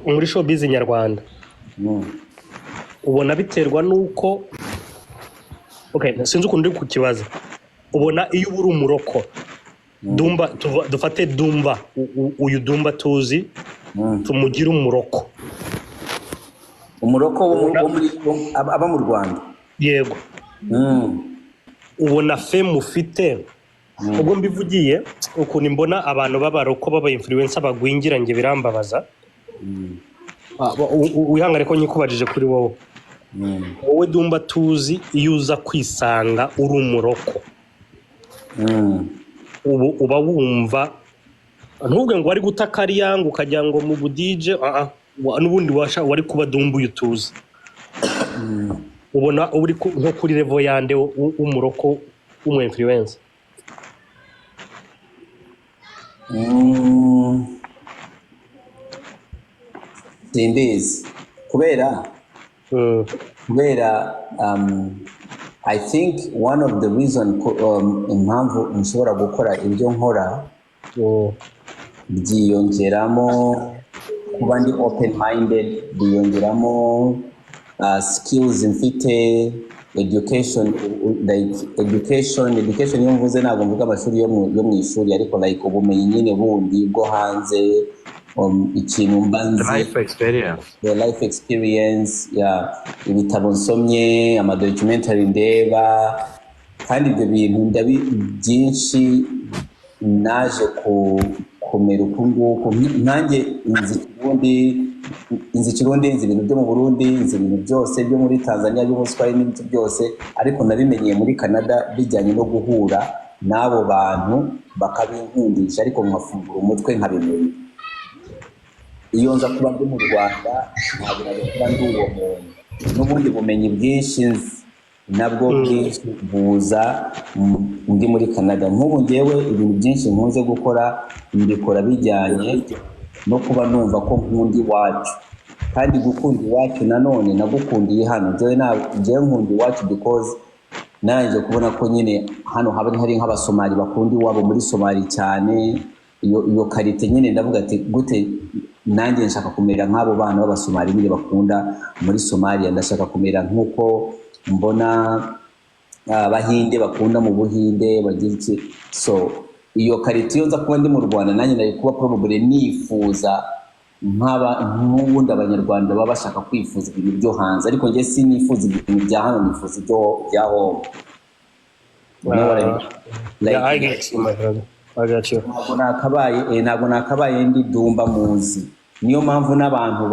Muri showbiz nyarwanda, ubona biterwa n'uko, okay, sinzi ukuntu uri kukibaza. Ubona iyo uba uri umulocal, Dumba, dufate Dumba, uyu Dumba tuzi, tumugire umulocal. Umulocal wo muri aba mu Rwanda? Yego. Ubona fame ufite, ubwo mbivugiye ukuntu mbona abantu b'abalocal b'aba influencer bagwingira, njye birambabaza. Wihangane ko nyikubajije kuri wowe. Wowe Dumba tuzi, iyo uza kwisanga uri umulocal, ubu uba wumva, ntubwe ngo wari guta kariya ngo ukajya ngo mu budije, n'ubundi wari kuba Dumba uyu tuzi. Ubona uri nko kuri level yande w'umulocal w'umu influencer? Simbizi kubera kubera I think one of the reason impamvu nshobora gukora ibyo nkora byiyongeramo kuba ndi open minded, byiyongeramo skills mfite, education, like education. Iyo mvuze, ntabwo mvuga amashuri yo mu ishuri, ariko like ubumenyi nyine bundi bwo hanze, ikintu mba nzi. Life experience. The life experience, yeah, ibitabo nsomye, amadocumentary ndeba. Kandi ibyo bintu ndabi byinshi naje kumera uku nguku. Nkanjye nzi Kirundi, nzi Kirundi, nzi ibintu byo mu Burundi, nzi ibintu byose byo muri Tanzania, byo muri Swahili n'ibindi byose, ariko nabimenyeye muri Canada bijyanye no guhura n'abo bantu bakabinkundisha, ariko nkafungura umutwe nkabimenya. Iyo nza kuba ndi mu Rwanda, ntabwo nari kuba ndi uwo muntu. N'ubundi bumenyi bwinshi nzi nabwo bwinshi buza ndi muri Canada. Nk'ubu ngewe ibintu byinshi nkunze gukora mbikora bijyanye no kuba numva ko nkunda iwacu. Kandi gukunda iwacu nanone nagukundiye hano. Njyewe nkunda iwacu because narangije kubona ko nyine hano haba hari nk'Abasomali bakunda iwabo muri Somali cyane. Iyo qualité nyine, ndavuga ati: "Gute nanjye nshaka kumera nk'abo bana b'Abasomali nyine bakunda muri Somalia." Ndashaka kumera nk'uko mbona Abahinde bakunda mu Buhinde, bagira iki. So iyo qualité, iyo nza kuba ndi mu Rwanda, nanjye nari kuba probably nifuza nk'aba nk'ubundi Abanyarwanda baba bashaka kwifuza ibintu byo hanze, ariko njye sinifuza ibintu bya hano, nifuza ibyo bya home. You know what I mean? Like, Yeah, I get you, my brother. I got you. Ntabwo nakabaye ndi Dumba muzi. Niyo mpamvu n'abantu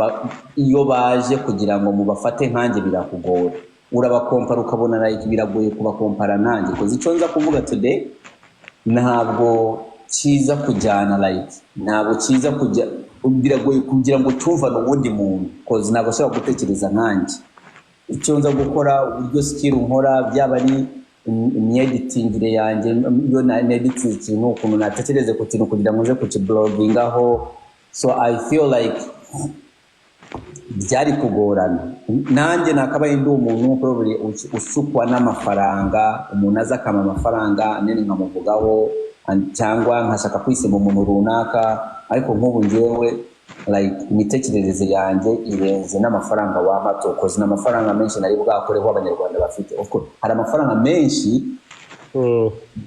iyo baje kugira ngo mubafate nkanjye birakugora, urabakompara ukabona like biragoye kubakompara nanjye, 'cause icyo nza kuvuga today ntabwo kiza kujyana, like ntabwo kiza kujya, biragoye kugira ngo cyumvane uwundi muntu, 'cause ntabwo ashobora gutekereza nkanjye. Icyo nza gukora, uburyo skill nkora, byaba ari imyeditingire yanjye, iyo neditinze ikintu, ukuntu natekereze ku kintu kugira ngo nze kukiblogingaho. So I feel like byari kugorana. Nanjye nakabaye ndi umuntu probably usukwa n'amafaranga, umuntu aza akampa amafaranga nene nkamuvugaho, cyangwa nkashaka kwisema umuntu runaka. Ariko nk'ubu njyewe like imitekerereze yanjye irenze n'amafaranga wampa, 'cause n'amafaranga menshi nari bwakoreho Abanyarwanda bafite. Of course hari amafaranga menshi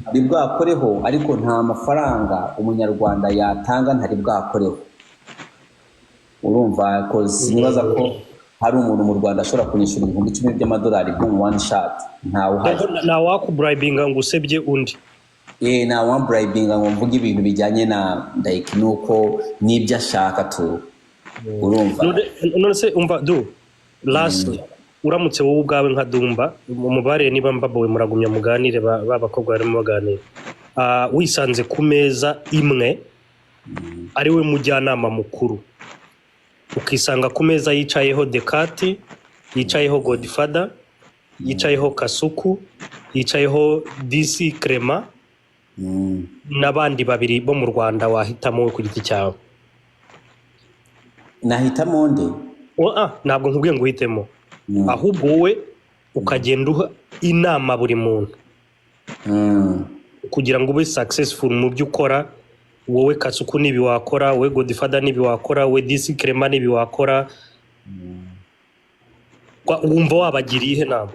ntari bwakoreho, ariko nta mafaranga Umunyarwanda yatanga ntari bwakoreho. Urumva, 'cause nibaza ko hari umuntu mu Rwanda ashobora kunyishyura 10,000 by'amadolari boom, one shot, ntawe uhari. Nta wakuburayibinga ngo usebye undi. Nta wamburayibinga ngo mvuge ibintu bijyanye na like nuko n'ibyo ashaka tu, urumva. None se umva du, lastly, uramutse wowe ubwawe nka Dumba, umubare niba mbabowe, muragumya muganire, ba bakobwa barimo baganira. Wisanze ku meza imwe ari we mujyanama mukuru, ukisanga ku meza yicayeho Dekati, yicayeho Godfather, yicayeho Kasuku, yicayeho DC Clement n'abandi babiri bo mu Rwanda, wahitamo wowe ku giti cyawe? Nahitamo nde? Ntabwo nkubwiye ngo uhitemo, ahubwo wowe ukagenda uha inama buri muntu kugira ngo ube successful mu byo ukora. Wowe Kasuku nibi wakora, wowe Godfather nibi wakora, wowe Disi Clement nibi wakora. Wumva wabagira iyihe nama?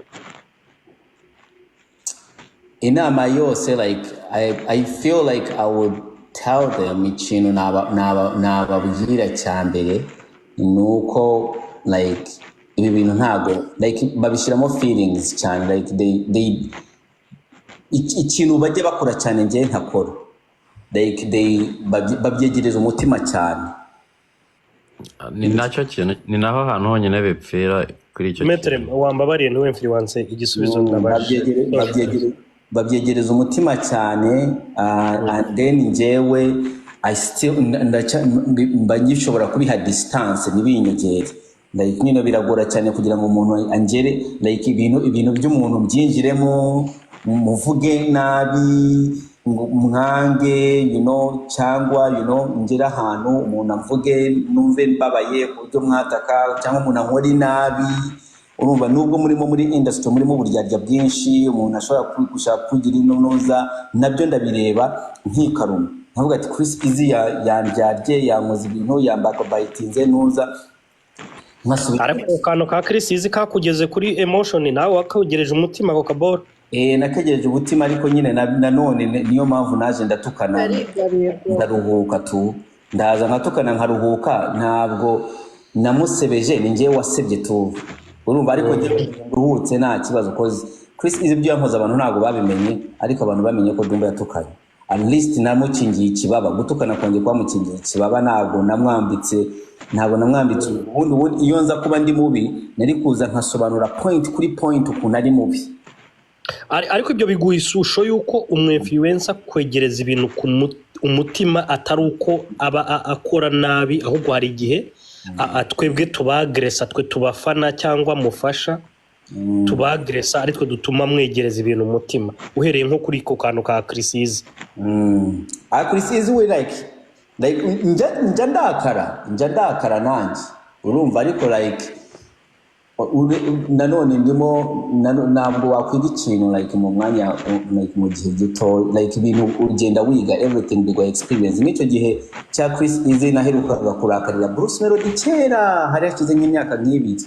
Inama yose, like I feel like I would tell them, ikintu nababwira cya mbere ni uko like ibi bintu ntago like babishyiramo feelings cyane, like they ikintu bajya bakora cyane njyewe ntakora, like they babyegereza umutima cyane. Ni nacyo kintu, ni naho hantu honyine bipfira kuri icyo Maître, kintu. Wambabariye ntiwe influence igisubizo nabajije. Babyegereza umutima cyane, and then njyewe I still mba ngishobora kubiha distance ntibinyegere. Like nyine biragora cyane kugira ngo umuntu angere like ibintu by'umuntu byinjiremo, muvuge nabi ngo mwange, cyangwa ngere ahantu umuntu amvuge numve mbabaye ku buryo mwataka, cyangwa umuntu ankore nabi. Urumva, nubwo murimo muri industry murimo uburyarya bwinshi, umuntu ashobora gushaka kugira inonoza, nabyo ndabireba nkikaruma, nkavuga ati Chris Easy yandyarye, yankoze ibintu, yambakabayitinze nuza nkasubira. Ariko ako kantu ka Chris Easy kakugeze kuri emotion, nawe wakagereje umutima ako kaboro. Eh, nakegereje umutima, ariko nyine nanone niyo mpamvu naje ndatukana. Yarigaruye bro. Ndaruhuka tu, ndaza nkatukana nkaruhuka. Ntabwo namusebeje, ni njyewe wasebye tu, urumva? Ariko njyewe nduhutse, nta kibazo, 'cause Chris Easy ibyo yankoze abantu ntabwo babimenye, ariko abantu bamenye ko Dumba yatukanye. At least namukingiye ikibaba, gutukana kwanjye kwamukingiye ikibaba, ntabwo namwambitse, ntabwo namwambitse. Ubundi iyo nza kuba ndi mubi nari kuza nkasobanura point kuri point ukuntu ari mubi. Ariko ibyo biguha ishusho y'uko umwinfluencer kwegereza ibintu ku umutima atari uko aba akora nabi, ahubwo hari igihe twebwe tubagresa, twe tubafana cyangwa mufasha tubagresa, ari twe dutuma mwegereza ibintu umutima, uhereye nko kuri ako kantu ka Chris Easy. Ah, Chris Easy we, like njya ndakara nanjye, urumva? Ariko like nanone ndimo ntabwo wakwiga ikintu like mu mwanya, like mu gihe gito. Like ibintu ugenda wiga, everything biguha experience. Nk'icyo gihe cya Chris Easy, naherukaga kurakarira Bruce Melody kera, hari hashize nk'imyaka nk'ibiri.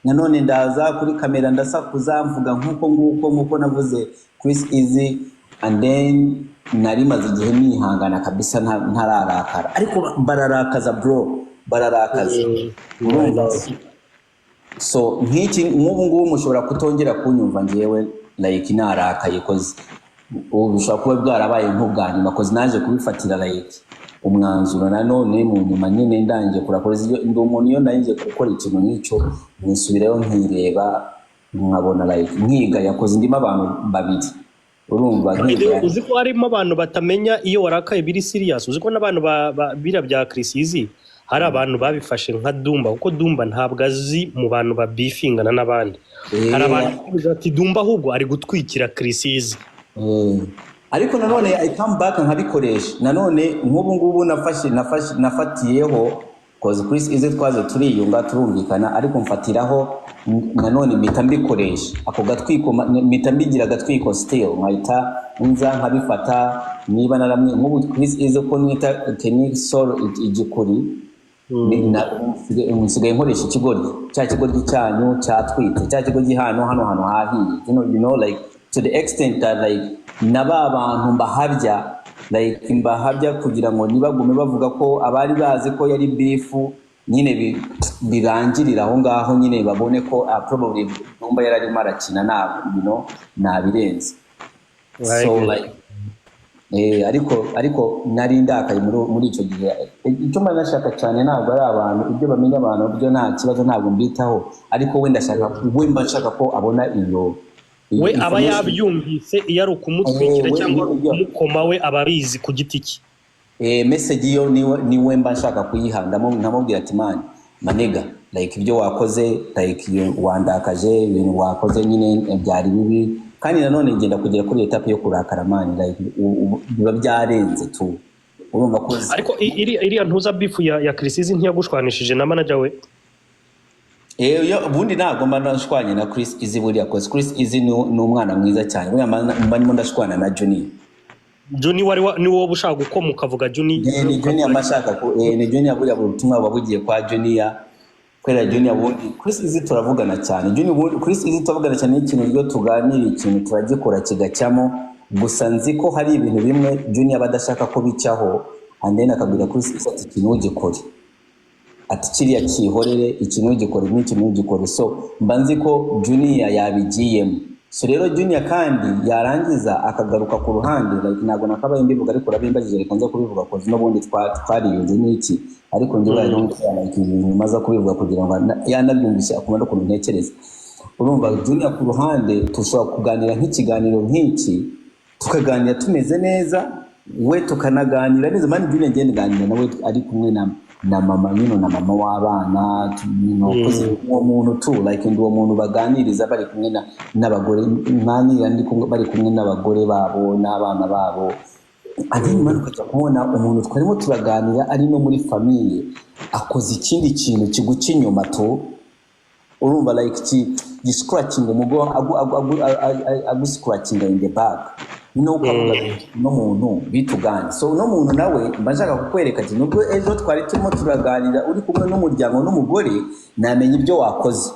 Nanone ndaza kuri kamera ndasakuza, mvuga nk'uko nguko nk'uko navuze Chris Easy, and then nari maze igihe nihangana kabisa, ntararakara, ariko bararakaza bro, bararakaza, urumva? So nk'iki, nk'ubu ngubu mushobora kutongera kunyumva ngewe like narakaye, 'cause ubu bishobora kuba bwarabaye nk'ubwa nyuma, 'cause naje kubifatira like umwanzuro nanone mu nyuma nyine ndangiye kurakora. Ndi umuntu, iyo ndangije gukora ikintu nk'icyo nisubirayo nkireba, nkabona like nkigaya, 'cause ndimo abantu babiri, urumva, nkigaya. Uzi ko harimo abantu batamenya iyo warakaye biri serious? Uzi ko n'abantu biriya bya Chris Easy, hari abantu babifashe nka Dumba, kuko Dumba ntabwo azi mu bantu babifingana n'abandi. Hari abantu bavuze ati Dumba ahubwo ari gutwikira Chris Easy. Ariko nanone I come back nkabikoresha nanone. Nk'ubu ngubu nafashe nafatiyeho, 'cause Chris Easy twaze turiyunga, turumvikana, ariko mfatiraho nanone mpita mbikoresha ako gatwiko, mpita mbigira agatwiko still, nkahita nza nkabifata. Niba naramwe nk'ubu Chris Easy ko mwita Kenny Sol igikuri, nsigaye nkoresha ikigoryi, cya kigoryi cyanyu cyatwitse, cya kigoryi hano hano hano hahiye, like to the extent that like na ba bantu mbahabya, like mbahabya kugira ngo ntibagume bavuga ko abari bazi ko yari beef nyine birangirira aho ngaho nyine, babone ko probably Dumba yari arimo arakina, ntabwo nabirenze. So like ariko nari ndakaye muri icyo gihe. Icyo mba nashaka cyane ntabwo ari abantu, ibyo bamenya abantu byo nta kibazo, ntabwo mbitaho, ariko we ndashaka, we mba nshaka ko abona iyo We aba information. Yabyumvise, iyo ari ukumutwikira We cyangwa ari ukumukoma, we aba abizi ku giti cye. Message yo niwe mba nshaka kuyiha, ndamubwira ati man, my nigga, like ibyo wakoze, like iyo wandakaje, ibintu wakoze nyine byari bibi. Kandi nanone ngenda kugera kuri étape yo kurakara man, like biba byarenze tu, urumva ko Ariko iriya ntuza beef ya Chris Easy ntiyagushwanishije na manager we? Ubundi ntabwo mba ndashwanye na Chris Easy buriya, 'cause Chris Easy ni umwana mwiza cyane. Buriya mba ndimo ndashwana na Junior. Juni wari ni wowe ushaka gukoma ukavuga Juni? Ni Junior mba nshaka ko ni Junior. Buriya butumwa buba bugiye kwa Junior, kubera Junior ubundi Chris Easy turavugana cyane. Junior ubundi Chris Easy turavugana cyane, n'ikintu iyo tuganira ikintu turagikora kigacyamo. Gusa nzi ko hari ibintu bimwe Junior aba adashaka ko bicaho, and then akabwira Chris Easy ati: "Ikintu ugikore," ati: "Kiriya cyihorere, ikintu ugikore n'iki ntugikore." So mba nzi ko Junior yabigiyemo. So rero Junior kandi yarangiza akagaruka ku ruhande, like ntabwo nakabaye mbivuga, ariko urabimbajije, reka nze kubivuga, 'cause n'ubundi twariyunze n'iki. Ariko njyewe I don't care, like ibintu maze kubivuga kugira ngo yanabyumvise akumva n'ukuntu ntekereza. Urumva, Junior ku ruhande dushobora kuganira nk'ikiganiro nk'iki, tukaganira tumeze neza, we tukanaganira neza. Man, Junior ngenda nganira nawe ari kumwe na mama nyine, na mama w'abana, 'cause uwo muntu tu like ndi uwo muntu baganiriza bari kumwe n'abagore, nganira ndi kumwe, bari kumwe n'abagore babo n'abana babo. And then man, ukajya kubona umuntu twarimo turaganira ari no muri famille akoze ikindi kintu kiguca inyuma tu. Urumva, like giscratching umugo aguscratchinga in the back, noneho ukavuga ati, "Uno muntu bitugane." So uno muntu nawe mba nshaka kukwereka ati nubwo ejo twari turimo turaganira uri kumwe n'umuryango n'umugore, namenya ibyo wakoze.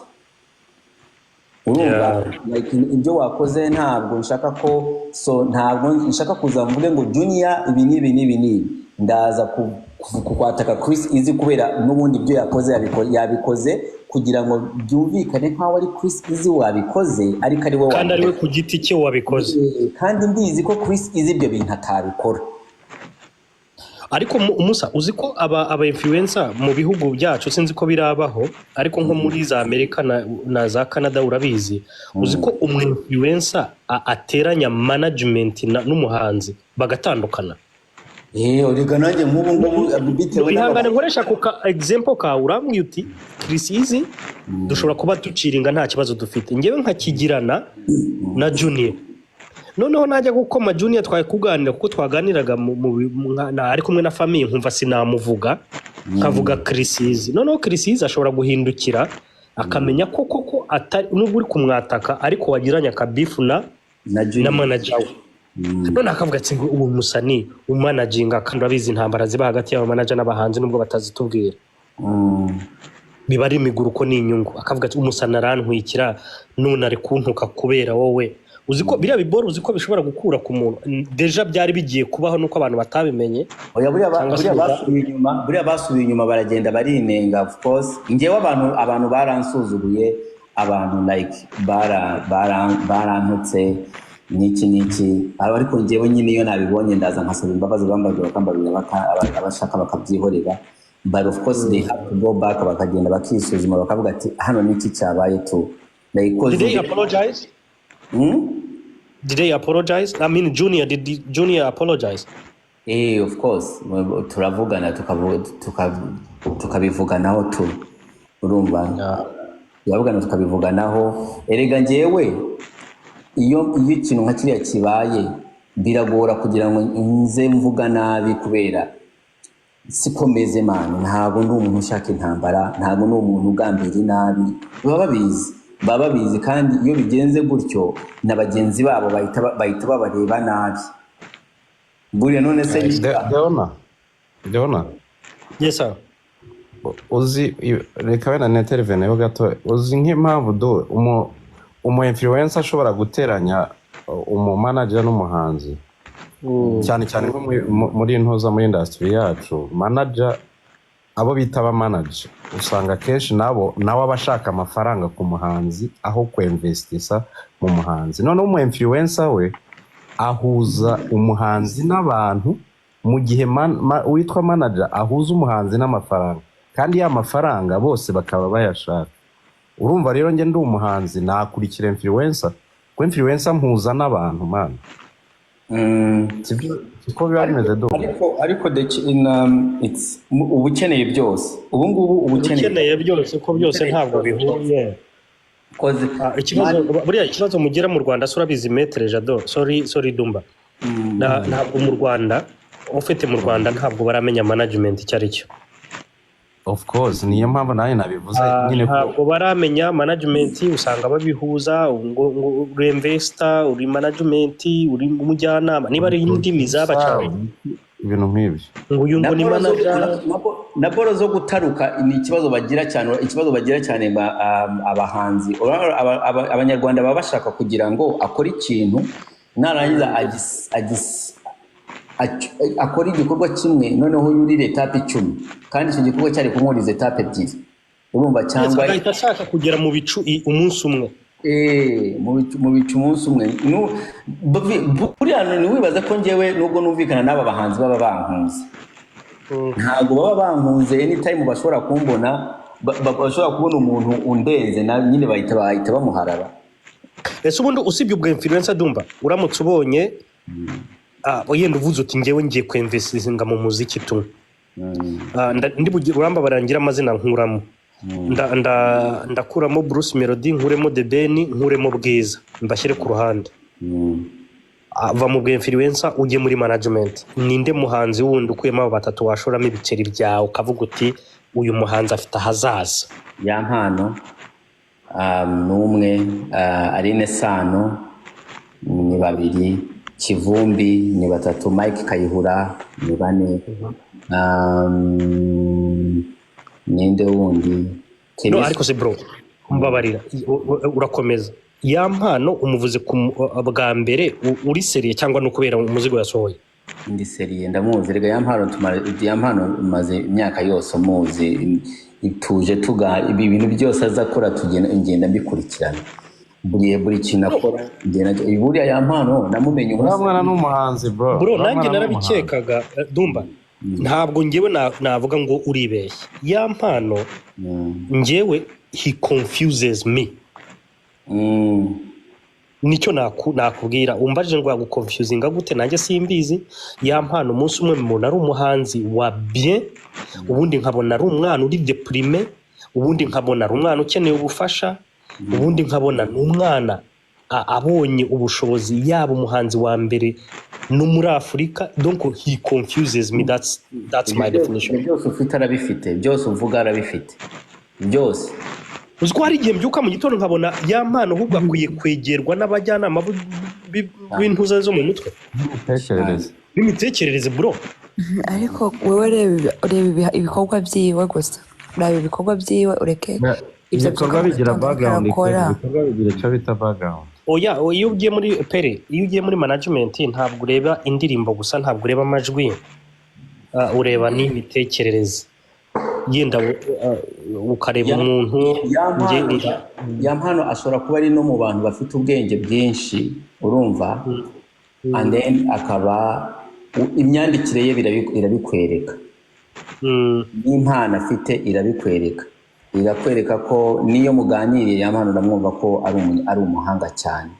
Urumva, like ibyo wakoze ntabwo nshaka ko, so ntabwo nshaka kuza mvuge ngo Junior ibi n'ibi n'ibi n'ibi. Ndaza kwataka Chris Easy kubera n'ubundi ibyo yakoze yabikoze kugira ngo byumvikane nk'aho ari Chris Easy wabikoze, ariko ari we Kandi ari we wabikoze. ku giti cye wabikoze. Kandi mbizi ko Chris Easy ibyo bintu atabikora. Ariko Musa, uzi ko aba influencer mu bihugu byacu, sinzi ko birabaho, ariko nko muri za Amerika na za Canada, urabizi, uzi ko umu influencer ateranya management n'umuhanzi bagatandukana? Rega nanjye nk'ubu ngubu bitewe Ihangane, nkoresha ku ka example kawe. Urambwiye uti Chris Easy dushobora kuba duciringa nta kibazo dufite, ngewe nkakigirana na Junior. Noneho najya gukoma Junior, twari kuganira kuko twaganiraga ari kumwe na famille, nkumva sinamuvuga, nkavuga Chris Easy. Noneho Chris Easy ashobora guhindukira akamenya ko koko atari nubwo uri kumwataka, ariko wagiranye akabifu na na na Junior. manager we. None akavuga ati ngo uwo musani umanaginga, kandi urabizi intambara ziba hagati y'abamanager n'abahanzi nubwo batazitubwira, biba ari imiguruko n'inyungu. Akavuga ati umusani arantwikira, none ari kuntuka kubera wowe. Uzi ko biriya biboro, uzi ko bishobora gukura ku muntu? Déjà byari bigiye kubaho nuko abantu batabimenye. Oya, buriya Cyangwa se buriya basubiye inyuma, buriya basubiye inyuma baragenda barinenga. Of course njyewe abantu baransuzuguye, abantu like barantutse n'iki n'iki, ariko njyewe nyine iyo nabibonye ndaza nkasaba imbabazi, bambabwira bakambabwira, abashaka bakabyihorera. But of course they have to go back, bakagenda bakisuzuma, bakavuga ati hano niki cyabaye tu, like 'cause Did they apologize? Hmm? Did they apologize? I mean, Junior, did the Junior apologize? Of course turavugana, tukabivuganaho tu. Urumva, turavugana tukabivuganaho. Erega njyewe iyo ikintu nka kiriya kibaye biragora kugira ngo nze mvuga nabi, kubera siko meze man. Ntabwo ndi umuntu ushaka intambara, ntabwo ndi umuntu ugambira inabi. Baba babizi, baba babizi. Kandi iyo bigenze gutyo na bagenzi babo bahita babareba nabi buriya. None se Deona, Deona. Yes sir. Uzi, reka wenda ninterveneho gato. Uzi nk'impamvu do umu influencer ashobora guteranya umu manager n'umuhanzi, cyane cyane nko muri ntuza, muri industry yacu, manager, abo bita aba manager, usanga akenshi nabo nawe aba ashaka amafaranga ku muhanzi aho kwinvestisa mu muhanzi. Noneho umu influencer we ahuza umuhanzi n'abantu, mu gihe uwitwa manager ahuza umuhanzi n'amafaranga, kandi ya mafaranga bose bakaba bayashaka. Urumva rero, njye ndi umuhanzi nakurikira influencer, kuko influencer mpuza n'abantu, man. Sibyo, siko biba bimeze do? Ariko the ch- in, um, it's uba ukeneye byose ubu ngubu, uba ukeneye Ukeneye byose, ko byose ntabwo bihuye. 'Cause Ikibazo buriya, ikibazo mugira mu Rwanda se urabizi, Maître Jado, sorry, sorry Dumba. Ntabwo mu Rwanda ufite, mu Rwanda ntabwo baramenya management icyo ari cyo. Of course, niyo mpamvu nanjye nabivuze nyine ko Ntabwo baramenya management, usanga babihuza ngo uri investor, uri management, uri umujyanama, niba ari indimi zabacanye. Ibintu nk'ibyo. Ngo uyu Na ngo ni boro zo- manager. Na boro zo gutaruka ni ikibazo bagira cyane, ikibazo bagira cyane abahanzi. Urabona Abanyarwanda baba bashaka kugira ngo akore ikintu, narangiza akore igikorwa kimwe, noneho yurire étape 10, kandi icyo gikorwa cyari kumwuriza étape 2, urumva, cyangwa Agahita ashaka kugera mu bicu umunsi umwe. Mu bicu umunsi umwe. Buriya ntiwibaze ko njyewe, nubwo numvikana n'aba bahanzi baba bankunze, ntabwo baba bankunze anytime bashobora kumbona, bashobora kubona umuntu undenze na nyine bahita bamuharara. Ese ubundi usibye ubwo influencer, Dumba, uramutse ubonye yenda uvuze uti: "Ngewe ngiye kwinvestinga mu muziki tu," urambabarira ngira amazina nkuramo. Ndakuramo Bruce Melody, nkuremo The Ben, nkuremo Bwiza, mbashyire ku ruhande. Va mu bwa influencer ujye muri management, ninde muhanzi wundi ukuyemo abo batatu washoramo ibiceri byawe ukavuga uti: "Uyu muhanzi afite ahazaza"? Yampano ni umwe, Aline Sano ni babiri, Kivumbi ni batatu, Mike Kayihura ni bane, ninde wundi? No. Kenny. Ariko se bro, mbabarira, urakomeza. Yampano umuvuze ku bwa mbere, uri sérieux cyangwa ni ukubera umuzigo yasohoye? Ndi sérieux, ndamuzi rega. Yampano tumara, Yampano maze imyaka yose muzi, tuje tuga ibi bintu byose aza akora, tugenda ngenda mbikurikirana buri kintu akora, ngenda buriya Yampano namumenye Uriya umunsi mwana ni umuhanzi, bro. Bro, Uriya nanjye mwana ni umuhanzi. narabikekaga. Dumba, ntabwo ngewe navuga ngo uribeshya. Yampano, ngewe he confuses me. Nicyo nakubwira. Umbajije ngo yaguconfusinga gute, nanjye simbizi. Yampano umunsi umwe mubona ari umuhanzi wa bien, ubundi nkabona ari umwana uri déprimé, ubundi nkabona ari umwana ukeneye ubufasha, ubundi nkabona ni umwana abonye ubushobozi yaba umuhanzi wa mbere no muri Afurika. Donc he confuses me, that's my definition. Ibyo byose ufite arabifite, byose uvuga arabifite byose. Uzi ko hari igihe mbyuka mu gitondo nkabona Yampano ahubwo akwiye kwegerwa n'abajyanama b'intuza zo mu mutwe Imitekerereze. n'imitekerereze, bro. Ariko wowe reba ibikorwa byiwe gusa, reba ibikorwa byiwe, ureke ibyo Ibikorwa bigira background. arakora. Ibikorwa bigira icyo bita background. Oya, iyo ugiye muri pere, iyo ugiye muri management, ntabwo ureba indirimbo gusa, ntabwo ureba amajwi, ureba n'imitekerereze yenda, ukareba umuntu. Yampano ashobora kuba ari no mu bantu bafite ubwenge bwinshi, urumva, and then akaba imyandikire ye irabikwereka, n'impano afite irabikwereka, irakwereka ko niyo muganiriye Yampano uramwumva ko ari umuhanga cyane.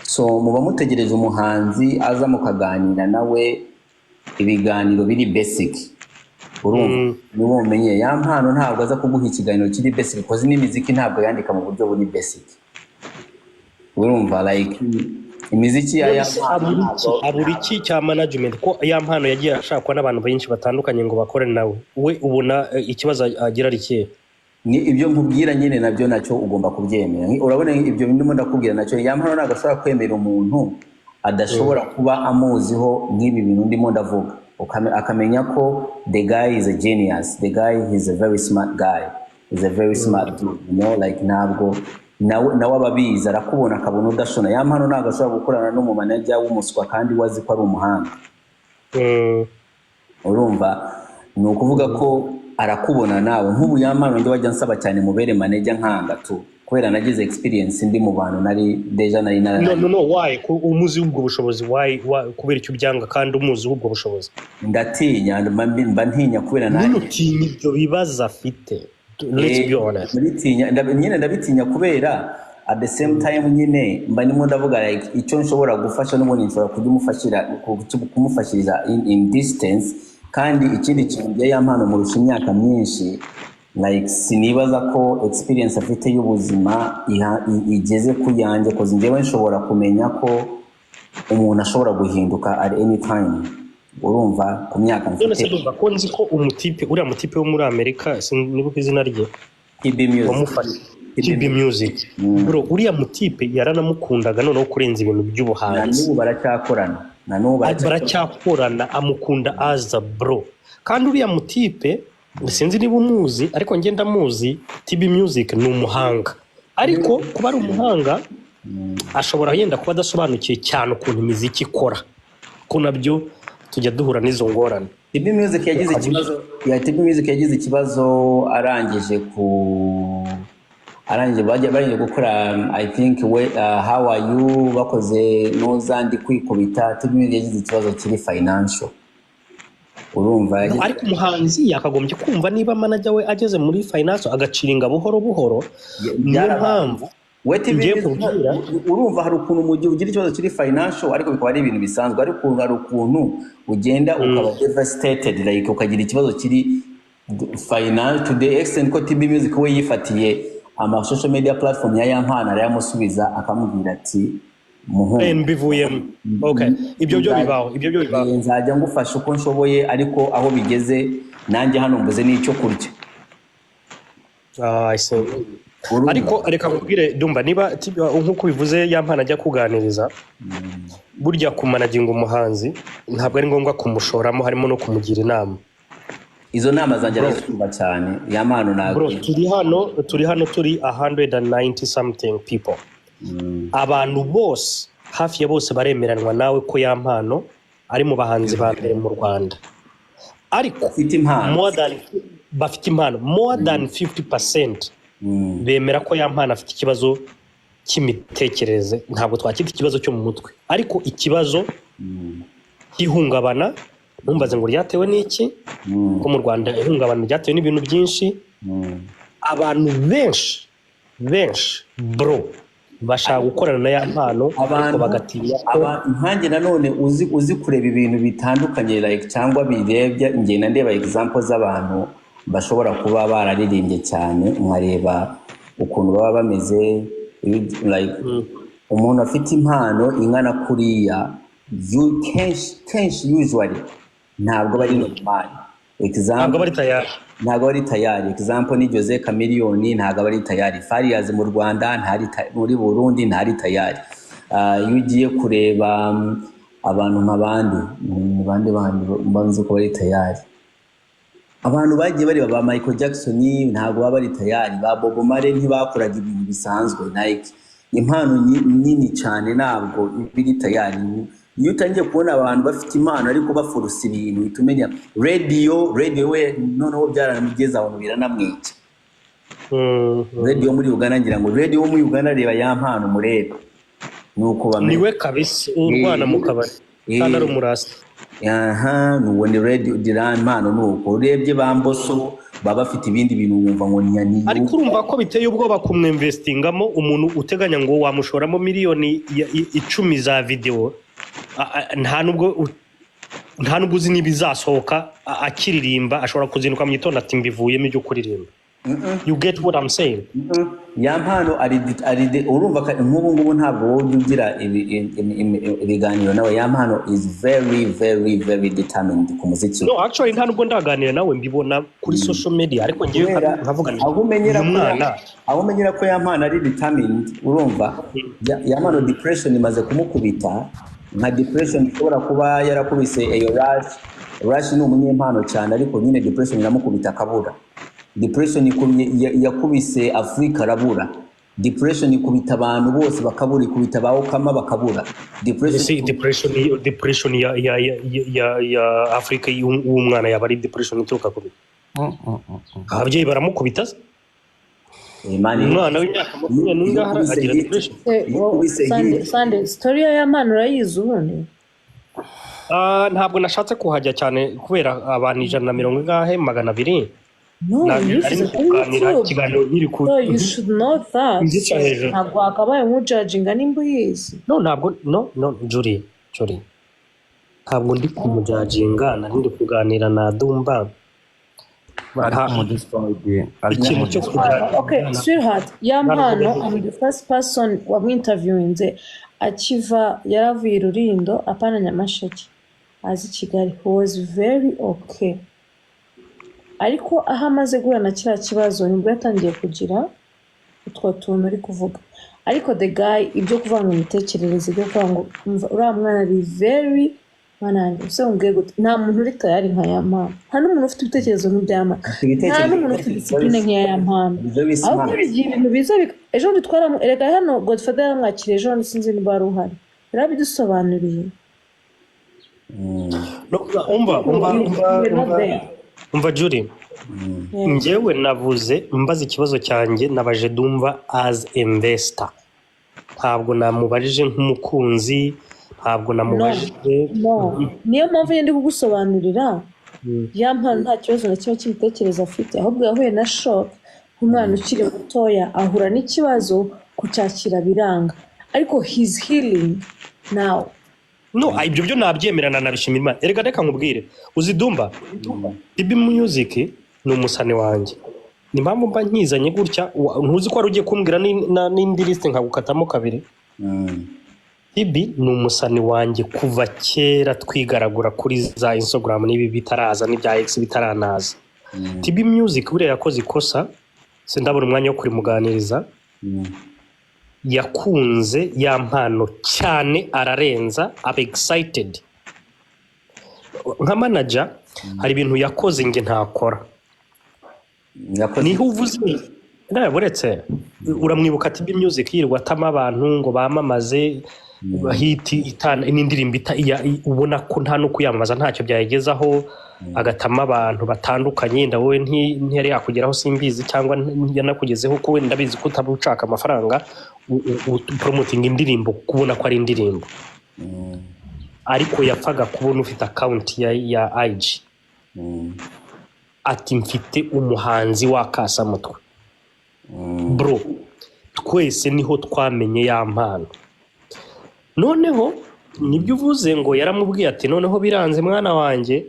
So muba mutegereje umuhanzi aza mukaganira nawe ibiganiro biri basic, urumva, niwo mumenye. Yampano ntabwo aza kuguha ikiganiro kiri basic, 'cause n'imiziki ntabwo yandika mu buryo buri basic, urumva, like imiziki ya Yampano Abura iki? ntabwo Abura iki cya management, ko Yampano yagiye ashakwa n'abantu benshi batandukanye ngo bakore nawe? We ubona ikibazo agira ari ikihe? Ni ibyo nkubwira nyine, nabyo nacyo ugomba kubyemera. Urabona ibyo ndimo ndakubwira, nacyo Yampano ntabwo ashobora kwemera umuntu adashobora kuba amuziho nk'ibi bintu ndimo ndavuga. Akamenya ko the guy is a genius, the guy is a very smart guy, is a very smart dude, like ntabwo nawe aba abizi, arakubona akabona udashona. Yampano ntabwo ashobora gukorana n'umumanager w'umuswa kandi we azi ko ari umuhanga. Urumva, ni ukuvuga ko arakubona nawe. Nk'ubu Yampano njye wajya nsaba cyane mubere manager, nkanga tu, kubera nagize experience ndi mu bantu nari déjà nari No. nararangiye. No, why? Ko umuzi ubwo bushobozi, why, kubera icyo ubyanga kandi umuzi ubwo bushobozi? Ndatinya, mba ntinya kubera Nyine nanjye utinya ibyo bibazo afite, let's be honest. Ndabitinya, nyine ndabitinya kubera at the same time nyine mba ndimo ndavuga like icyo nshobora gufasha n'ubundi nshobora kujya kumufashiriza in distance. Kandi ikindi kintu bya Yampano, murusha imyaka myinshi, like sinibaza ko experience afite y'ubuzima igeze ku yanjye, 'cause njyewe nshobora kumenya ko umuntu ashobora guhinduka at any time, Urumva, ku myaka None se mfite. ndumva ko nzi ko umutipe, uriya mutipe wo muri Amerika, sinibuka izina rye, TB Music. wamufashe, TB Music, bro, uriya mutipe yaranamukundaga noneho kurenza ibintu Na by'ubuhanzi. n'ubu baracyakorana, na n'ubu baracyakorana. Baracyakorana, amukunda aza bro. Kandi uriya mutipe sinzi niba umuzi, ariko njye ndamuzi. TB Music ni umuhanga, ariko kuba ari umuhanga ashobora yenda kuba adasobanukiwe cyane ukuntu imiziki ikora, ko nabyo tujya duhura n'izo ngorane. TB Music yagize ikibazo ya TB Music yagize ikibazo arangije bajya barangije gukora, I think we, "How Are You", bakoze "Nuza Ndi Kwikubita". TB Music yagize ikibazo kiri financial, urumva, yagize. Ariko umuhanzi yakagombye kumva niba manager we ageze muri finance, agaciringa buhoro buhoro. Niyo Byarabaye. mpamvu We TV ngiye Music, kubwira. Urumva, hari ukuntu mu gihe ugira ikibazo kiri financial ariko bikaba ari ibintu bisanzwe, ariko hari ukuntu ugenda ukaba devastated, like ukagira ikibazo kiri financial to the extent ko TB Music we yifatiye ama social media platform ya Yampano arayamusubiza, akamubwira ati: "Muhungu, Mbivuyemo." Okay, ibyo byo bibaho, ibyo byo bibaho. Nzajya ngufasha uko nshoboye, ariko aho bigeze nanjye hano mbuze n'icyo kurya." Ah, I see. Urumva? Ariko reka nkubwire, Dumba, niba nk'uko ubivuze Yampano ajya kuganiriza, burya kumanaginga umuhanzi ntabwo ari ngombwa kumushoramo, harimo no kumugira inama. Izo nama zanjye arazumva cyane Yampano, ntabwo Bro, turi hano turi 190 something people. Abantu bose, hafi ya bose, baremeranwa nawe ko Yampano ari mu bahanzi ba mbere mu Rwanda, ariko ufite impano. More than bafite impano, more than 50% bemera ko Yampano afite ikibazo cy'imitekerereze. Ntabwo twacyita ikibazo cyo mu mutwe, ariko ikibazo cy'ihungabana. Ntumbaze ngo ryatewe n'iki, ko mu Rwanda ihungabana ryatewe n'ibintu byinshi. Abantu benshi benshi, bro, bashaka gukorana na Yampano, ariko Abantu bagatinya ko nkanjye nanone uzi kureba ibintu bitandukanye, like cyangwa birebye, ngenda ndeba example z'abantu bashobora kuba bararirimbye cyane, nkareba ukuntu baba bameze. Like umuntu afite impano ingana kuriya, kenshi kenshi, usually ntabwo aba ari normal. Example, Ntabwo bari tayari. Ntabwo ari tayari. Example ni Jose Chameleone, ntabwo aba ari tayari. Farious mu Rwanda ntari muri Burundi ntari tayari. Ah, iyo ugiye kureba abantu nk'abandi, ni bande bandi mbanze ko bari tayari? Abantu bagiye bareba ba Michael Jackson ntabwo baba bari tayari, ba Bob Marley ntibakoraga ibintu bisanzwe. Like impano nini cyane ntabwo iba iri tayari. Iyo utangiye kubona abantu bafite impano ariko bafurusa ibintu, uhita umenya. Radio, Radio we noneho byaramugeze ahantu biranamwica. Radio muri Uganda, ngira ngo Radio wo muri Uganda, reba Yampano murebe nuko bameze. Niwe kabisa urwana mu kabari kandi ari umurasta. Aha, nuwo ni Radio Diran mpano. Nuko urebye ba Mbosso baba bafite ibindi bintu, wumva ngo ni Ariko urumva ko biteye ubwoba kumwinvestingamo, umuntu uteganya ngo wamushoramo miliyoni 10 za videwo, nta nubwo uzi niba izasohoka akiririmba. Ashobora kuzinduka mu gitondo ati: "Mbivuyemo ibyo kuririmba." You get what I'm saying? Yampano ari urumva nk'ubu ngubu ntabwo wowe ujya ugira ibiganiro nawe. Yampano is very very very determined ku muziki we. No, actually nta nubwo ndaganira nawe, mbibona kuri social media, ariko ngewe Kubera nkavuga nti aho umenyera uyu ko mwana aho umenyera ko Yampano ari determined, urumva, Yampano depression imaze kumukubita, nka depression ishobora kuba yarakubise eyo Rush. Rush ni umunyempano cyane, ariko nyine depression iramukubita akabura. Depression yakubise Afurika arabura. Depression ikubita abantu bose bakabura, ikubita ba Okama bakabura. Depression Ese depression ya Afurika y'umwana yaba ari depression ituruka ku biki? Ababyeyi baramukubita se? Eh, man, Umwana w'imyaka 20 iyo n'ingahe ukubise agira hit, depression? iyo ukubise Sande, hit, Sande, story ya Yampano urayizi ubundi? Ah, ntabwo nashatse kuhajya cyane kubera abantu 150 ingahe, 200. No, Nari yize kuri kuganira YouTube. ikiganiro nkiri ku So you should know that. ngica hejuru. Ntabwo wakabaye umujudginga nimba uyizi. No, ntabwo, no, no, Julie, Julie, ntabwo ndi kumujudginga, nari ndi kuganira na Dumba. Ari kumudescribe, ari Ikintu cyo kumudescribe. Okay, kuganira sweetheart, Yampano, Ntabwo I'm the first person wamwinterviewinze akiva, yaravuye i Rurindo, apana Nyamasheke. Azi i Kigali, he was very okay, ariko aho amaze guhura na kiriya kibazo nibwo yatangiye kugira utwo tuntu uri kuvuga. Ariko the guy, ibyo kuvuga ngo imitekerereze, ibyo kuvuga ngo umva, uriya mwana ari very, mwana wanjye, ese mubwiye gute? Nta muntu uri tayari nka ya Mpano, nta n'umuntu ufite ibitekerezo nk'ibya Mpano, nta n'umuntu ufite discipline nk'iya ya Mpano. Ahubwo buri gihe ibintu biza ejo bundi twaramu, erega hano Godfather yaramwakiriye ejo bundi, sinzi niba wari uhari, yarabidusobanuriye. No, umva, umva, umva. We're not Umva. there. Umva Julie. Yeah. Njyewe navuze mbaza ikibazo cyanjye, nabaje Dumba as investor, ntabwo namubajije nk'umukunzi, ntabwo namubajije. No, niyo mpamvu ndi kugusobanurira. Ya Mpano nta kibazo na kimwe cy'imitekerereze afite, ahubwo yahuye na shock nk'umwana ukiri mutoya, ahura n'ikibazo, kucyakira biranga, ariko he's healing now. No, ibyo byo nabyemera, nanabishimira Imana. Erega reka nkubwire, uzi Dumba, TB Music ni umusani wanjye, ni impamvu mba nkizanye gutya. Ntuzi ko wari ugiye kumbwira n'indi liste nkagukatamo kabiri. TB ni umusani wanjye kuva kera, twigaragura kuri za Instagram n'ibi bitaraza, n'ibya X bitaranaza. TB Music buriya yakoze ikosa, sindabona umwanya wo kurimuganiriza. Yakunze ya Mpano cyane, ararenza, aba excited. Nka manager hari ibintu yakoze njye ntakora. Yakoze. Niho uvuze nawe, buretse uramwibuka TB Music yirirwa atama abantu ngo bamamaze hit n'indirimbo ubona ko nta no kuyamamaza ntacyo byayigezaho, agatama abantu batandukanye. Wenda wowe ntiyari yakugeraho, simbizi, cyangwa ntiyanakugezeho, ko wenda ndabizi ko utaba ushaka amafaranga, promoting indirimbo kubona ko ari indirimbo. Ariko yapfaga kubona ufite account ya IG, ati mfite umuhanzi w'akasamutwe. Bro, twese niho twamenye ya Mpano. Noneho nibyo uvuze ngo yaramubwiye ati noneho biranze mwana wanjye,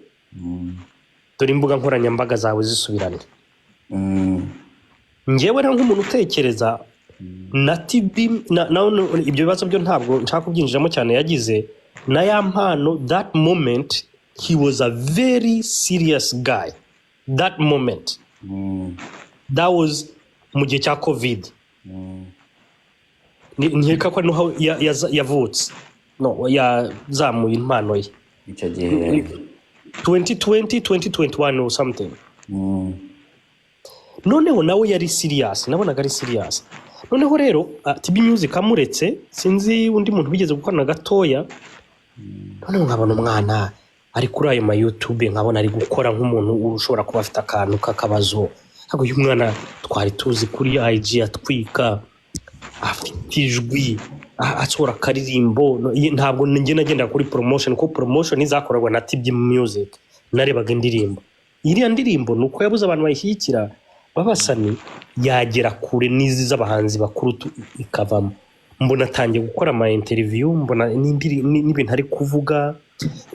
dore imbuga nkoranyambaga zawe zisubirane. Njyewe rero nk'umuntu utekereza na TB na ibyo bibazo byo ntabwo nshaka kubyinjiramo cyane yagize na ya Mpano, that moment he was a very serious guy, that moment. That was mu gihe cya COVID. Nkeka ko niho yavutse, no yazamuye impano ye. Icyo gihe. 2020, 2021 or something. Noneho nawe yari serious, nabonaga ari serious. Noneho rero TB Music amuretse, sinzi undi muntu bigeze gukorana gatoya. Noneho nkabona umwana ari kuri ayo ma YouTube, nkabona ari gukora nk'umuntu ushobora kuba afite akantu k'akabazo. Ntabwo uyu mwana twari tuzi kuri IG atwika, afite ijwi, asohora akaririmbo. No, ntabwo njye nagenda kuri promotion, kuko promotion zakorwaga na TB Music. Narebaga indirimbo, iriya ndirimbo ni uko yabuze abantu bayishyigikira babasani, yagera kure n'izi z'abahanzi bakuru ikavamo. Mbona atangiye gukora ama interview, mbona n'ibintu ari kuvuga,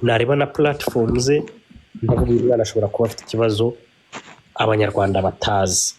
nareba na platform ze, ndavuga uyu mwana ashobora kuba afite ikibazo abanyarwanda batazi.